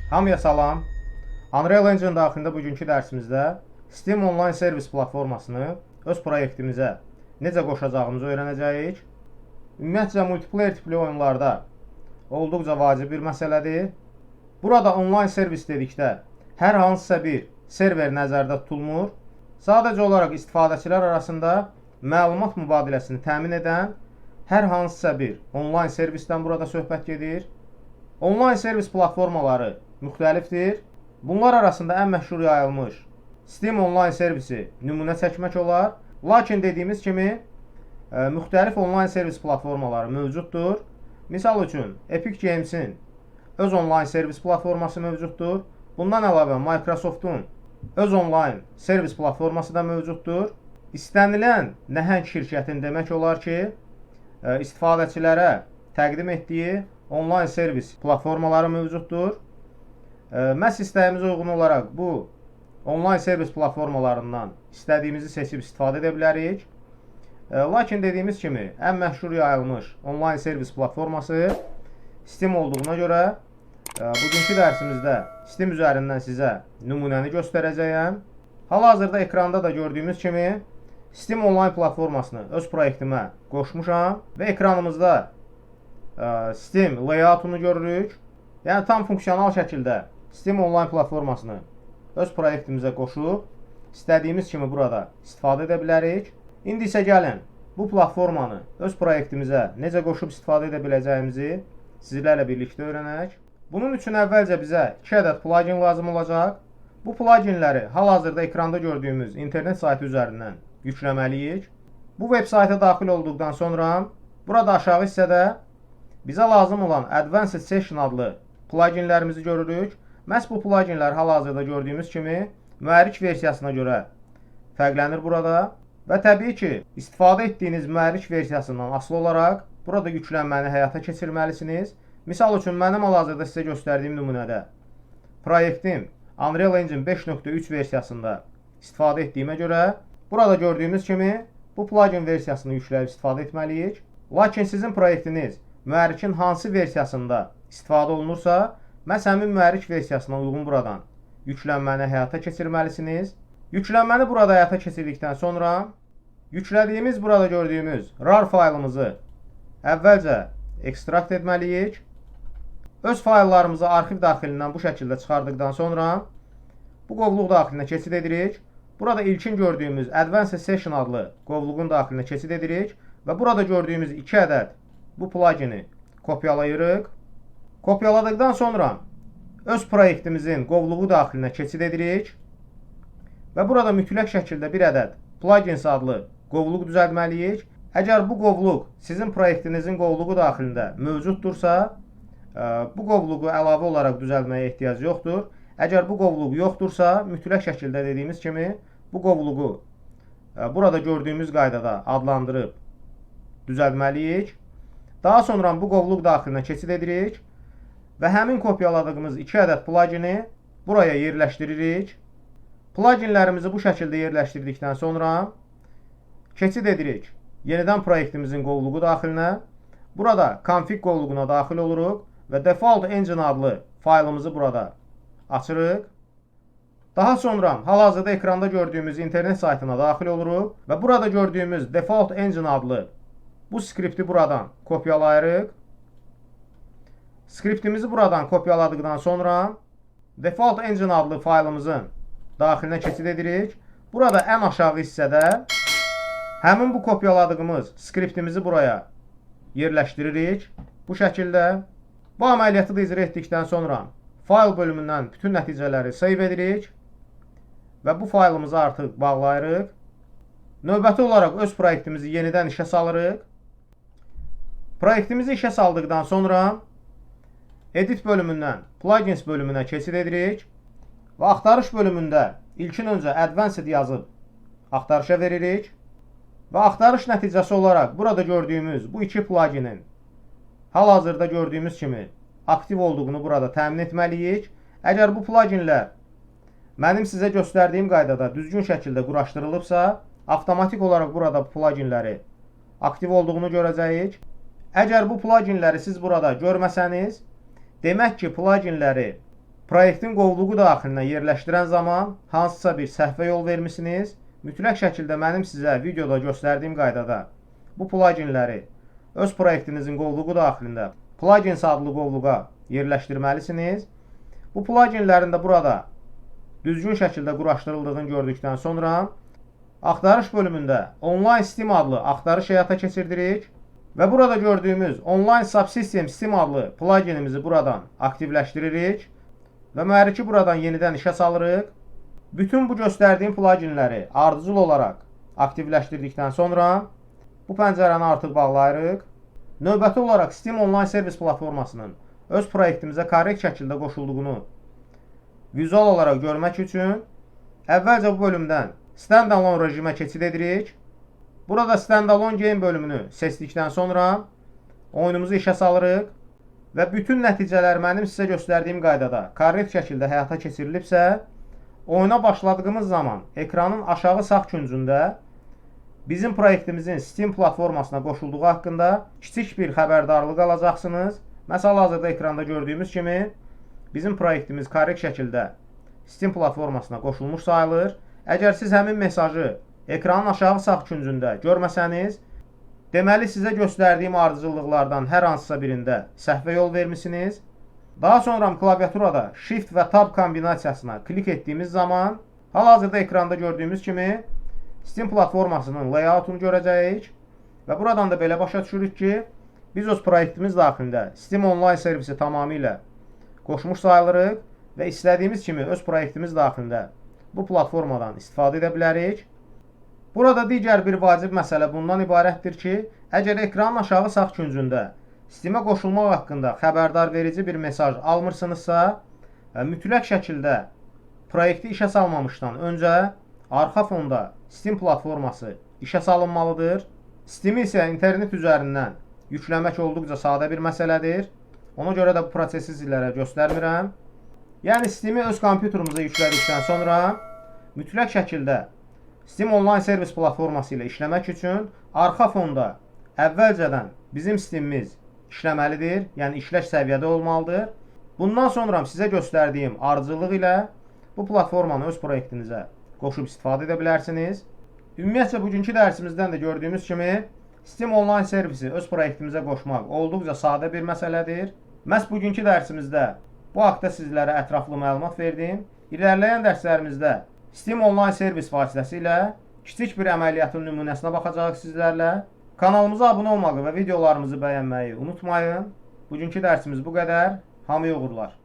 Hamıya salam. Unreal Engine daxilində bugünkü dərsimizdə Steam Online Service platformasını öz proyektimizə necə qoşacağımızı öyrənəcəyik. Ümumiyyətcə multiplayer tipli oyunlarda olduqca vacib bir məsələdir. Burada online servis dedikdə hər hansısa bir server nəzərdə tutulmur. Sadəcə olaraq istifadəçilər arasında məlumat mübadiləsini təmin edən hər hansısa bir onlayn servisdən burada söhbət gedir. Onlayn servis platformaları müxtəlifdir. Bunlar arasında ən məşhur yayılmış Steam onlayn servisi nümunə çəkmək olar. Lakin dediyimiz kimi müxtəlif onlayn servis platformaları mövcuddur. Misal üçün Epic Games-in öz onlayn servis platforması mövcuddur. Bundan əlavə Microsoft-un öz onlayn servis platforması da mövcuddur. İstənilən nəhəng şirkətin demək olar ki, istifadəçilərə təqdim etdiyi onlayn servis platformaları mövcuddur. Məhz istəyimizə uyğun olaraq bu onlayn servis platformalarından istədiyimizi seçib istifadə edə bilərik. Lakin dediyimiz kimi ən məşhur yayılmış onlayn servis platforması Steam olduğuna görə bugünkü dərsimizdə Steam üzərindən sizə nümunəni göstərəcəyəm. Hal-hazırda ekranda da gördüyümüz kimi Steam onlayn platformasını öz proyektimə qoşmuşam və ekranımızda Steam layoutunu görürük. Yəni tam funksional şəkildə Steam onlayn platformasını öz proyektimizə qoşub istədiyimiz kimi burada istifadə edə bilərik. İndi isə gəlin bu platformanı öz proyektimizə necə qoşub istifadə edə biləcəyimizi sizlərlə birlikdə öyrənək. Bunun üçün əvvəlcə bizə 2 ədəd plugin lazım olacaq. Bu pluginləri hal-hazırda ekranda gördüyümüz internet saytı üzərindən yükləməliyik. Bu veb sayta daxil olduqdan sonra burada aşağı hissədə bizə lazım olan Advanced Session adlı pluginlərimizi görürük. Məhz bu pluginlər hal-hazırda gördüyümüz kimi mühərrik versiyasına görə fərqlənir burada və təbii ki, istifadə etdiyiniz mühərrik versiyasından asılı olaraq burada yüklənməni həyata keçirməlisiniz. Misal üçün mənim hal-hazırda sizə göstərdiyim nümunədə proyektim Unreal Engine 5.3 versiyasında istifadə etdiyimə görə burada gördüyümüz kimi bu plugin versiyasını yükləyib istifadə etməliyik. Lakin sizin proyektiniz mühərrikin hansı versiyasında istifadə olunursa, məhz həmin mühərrik versiyasına uyğun buradan yüklənməni həyata keçirməlisiniz. Yüklənməni burada həyata keçirdikdən sonra yüklədiyimiz burada gördüyümüz RAR faylımızı əvvəlcə ekstrakt etməliyik. Öz fayllarımızı arxiv daxilindən bu şəkildə çıxardıqdan sonra bu qovluq daxilinə keçid edirik. Burada ilkin gördüyümüz Advanced Session adlı qovluğun daxilinə keçid edirik və burada gördüyümüz 2 ədəd bu plugini kopyalayırıq. Kopyaladıqdan sonra öz proyektimizin qovluğu daxilinə keçid edirik və burada mütləq şəkildə bir ədəd plugins adlı qovluq düzəltməliyik. Əgər bu qovluq sizin proyektinizin qovluğu daxilində mövcuddursa, bu qovluğu əlavə olaraq düzəltməyə ehtiyac yoxdur. Əgər bu qovluq yoxdursa, mütləq şəkildə dediyimiz kimi bu qovluğu burada gördüyümüz qaydada adlandırıb düzəltməliyik. Daha sonra bu qovluq daxilinə keçid edirik və həmin kopyaladığımız 2 ədəd plugini buraya yerləşdiririk. Pluginlərimizi bu şəkildə yerləşdirdikdən sonra keçid edirik yenidən proyektimizin qovluğu daxilinə. Burada config qovluğuna daxil oluruq və default engine adlı faylımızı burada açırıq. Daha sonra hal-hazırda ekranda gördüyümüz internet saytına daxil oluruq və burada gördüyümüz default engine adlı bu skripti buradan kopyalayırıq. Skriptimizi buradan kopyaladıqdan sonra default engine adlı faylımızın daxilinə keçid edirik. Burada ən aşağı hissədə həmin bu kopyaladığımız skriptimizi buraya yerləşdiririk. Bu şəkildə bu əməliyyatı da icra etdikdən sonra fayl bölümündən bütün nəticələri save edirik və bu faylımızı artıq bağlayırıq. Növbəti olaraq öz proyektimizi yenidən işə salırıq. Proyektimizi işə saldıqdan sonra Edit bölümündən Plugins bölümünə keçid edirik və axtarış bölümündə ilkin öncə Advanced yazıb axtarışa veririk və axtarış nəticəsi olaraq burada gördüyümüz bu iki pluginin hal-hazırda gördüyümüz kimi aktiv olduğunu burada təmin etməliyik. Əgər bu pluginlər mənim sizə göstərdiyim qaydada düzgün şəkildə quraşdırılıbsa, avtomatik olaraq burada bu pluginləri aktiv olduğunu görəcəyik. Əgər bu pluginləri siz burada görməsəniz, demək ki, pluginləri Proyektin qovluğu daxilinə yerləşdirən zaman hansısa bir səhvə yol vermisiniz. Mütləq şəkildə mənim sizə videoda göstərdiyim qaydada bu pluginləri öz proyektinizin qovluğu daxilində plugins adlı qovluğa yerləşdirməlisiniz. Bu pluginlərin də burada düzgün şəkildə quraşdırıldığını gördükdən sonra axtarış bölümündə Online Steam adlı axtarış həyata keçirdirik və burada gördüyümüz Online Subsystem Steam adlı pluginimizi buradan aktivləşdiririk və mühərriki buradan yenidən işə salırıq. Bütün bu göstərdiyim pluginləri ardıcıl olaraq aktivləşdirdikdən sonra bu pəncərəni artıq bağlayırıq. Növbəti olaraq Steam Online Service platformasının öz proyektimizə korrekt şəkildə qoşulduğunu vizual olaraq görmək üçün əvvəlcə bu bölümdən Standalone rejimə keçid edirik. Burada Standalone Game bölümünü seçdikdən sonra oyunumuzu işə salırıq və bütün nəticələr mənim sizə göstərdiyim qaydada korrekt şəkildə həyata keçirilibsə, oyuna başladığımız zaman ekranın aşağı sağ küncündə bizim proyektimizin Steam platformasına qoşulduğu haqqında kiçik bir xəbərdarlıq alacaqsınız. Məsəl hazırda ekranda gördüyümüz kimi bizim proyektimiz korrekt şəkildə Steam platformasına qoşulmuş sayılır. Əgər siz həmin mesajı ekranın aşağı sağ küncündə görməsəniz, deməli sizə göstərdiyim ardıcıllıqlardan hər hansısa birində səhvə yol vermisiniz. Daha sonra klaviaturada Shift və Tab kombinasiyasına klik etdiyimiz zaman hal-hazırda ekranda gördüyümüz kimi Steam platformasının layoutunu görəcəyik və buradan da belə başa düşürük ki, biz öz proyektimiz daxilində Steam Online servisi tamamilə qoşmuş sayılırıq və istədiyimiz kimi öz proyektimiz daxilində bu platformadan istifadə edə bilərik. Burada digər bir vacib məsələ bundan ibarətdir ki, əgər ekranın aşağı sağ küncündə Steam-ə qoşulmaq haqqında xəbərdar verici bir mesaj almırsınızsa, mütləq şəkildə proyekti işə salmamışdan öncə arxa fonda Steam platforması işə salınmalıdır. Steam-i isə internet üzərindən yükləmək olduqca sadə bir məsələdir. Ona görə də bu prosesi sizlərə göstərmirəm. Yəni Steam-i öz kompüterimize yüklədikdən sonra mütləq şəkildə Steam Online Service platforması ilə işləmək üçün arxa fonda əvvəlcədən bizim Steam-imiz işləməlidir, yəni işlək səviyyədə olmalıdır. Bundan sonra sizə göstərdiyim ardıcıllıq ilə bu platformanı öz proyektinizə qoşub istifadə edə bilərsiniz. Ümumiyyətcə bugünkü dərsimizdən də gördüyümüz kimi Steam Online servisi öz proyektimizə qoşmaq olduqca sadə bir məsələdir. Məhz bugünkü dərsimizdə bu haqda sizlərə ətraflı məlumat verdim. İlerləyən dərslərimizdə Steam Online servis vasitəsilə kiçik bir əməliyyatın nümunəsinə baxacağıq sizlərlə. Kanalımıza abunə olmağı və videolarımızı bəyənməyi unutmayın. Bugünkü dərsimiz bu qədər. Hamıya uğurlar.